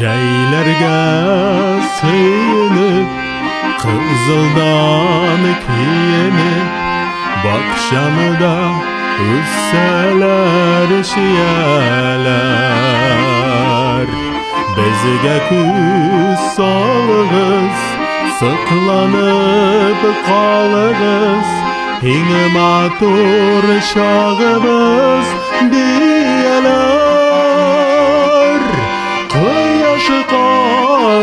Җәйләргә сөенеп, кызылдан киенеп, бакчамда үсәләр чияләр. Безгә күз салыгыз, сокланып калыгыз, иң матур чагыбыз дияләр. Кояшка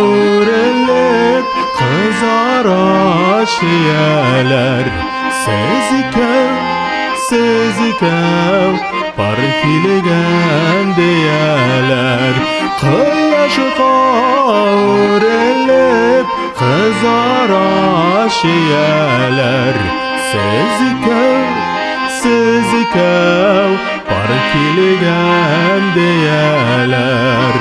үрелеп кызара чияләр. Сез икәү, сез икәү, пар килгән дияләр. Кояшка үрелеп кызара чияләр. Сез икәү, сез икәү, пар килгән дияләр.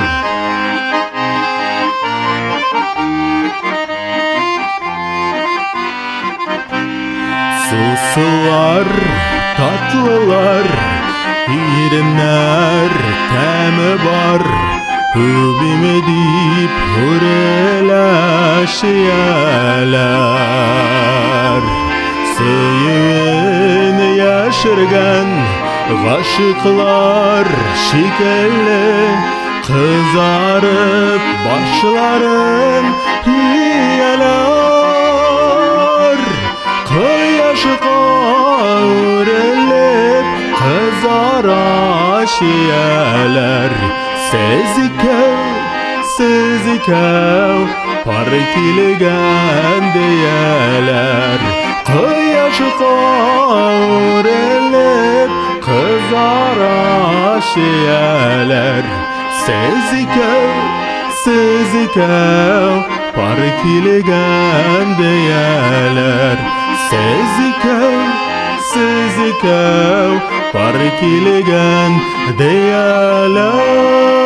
Сусылар, татлылар, иреннәр тәме бар. Үбим дип үрелә чияләр. Сөюен яшергән гашыйклар шикелле кызарып башларын ияләр. Кояшка үрелеп кызара чияләр. Сез икәү, сез икәү, пар килгән дияләр. Кояшка үрелеп кызара чияләр. Сез икәү, сез икәү, пар килгән дияләр. Сез икәү, сез икәү, пар килгән дияләр.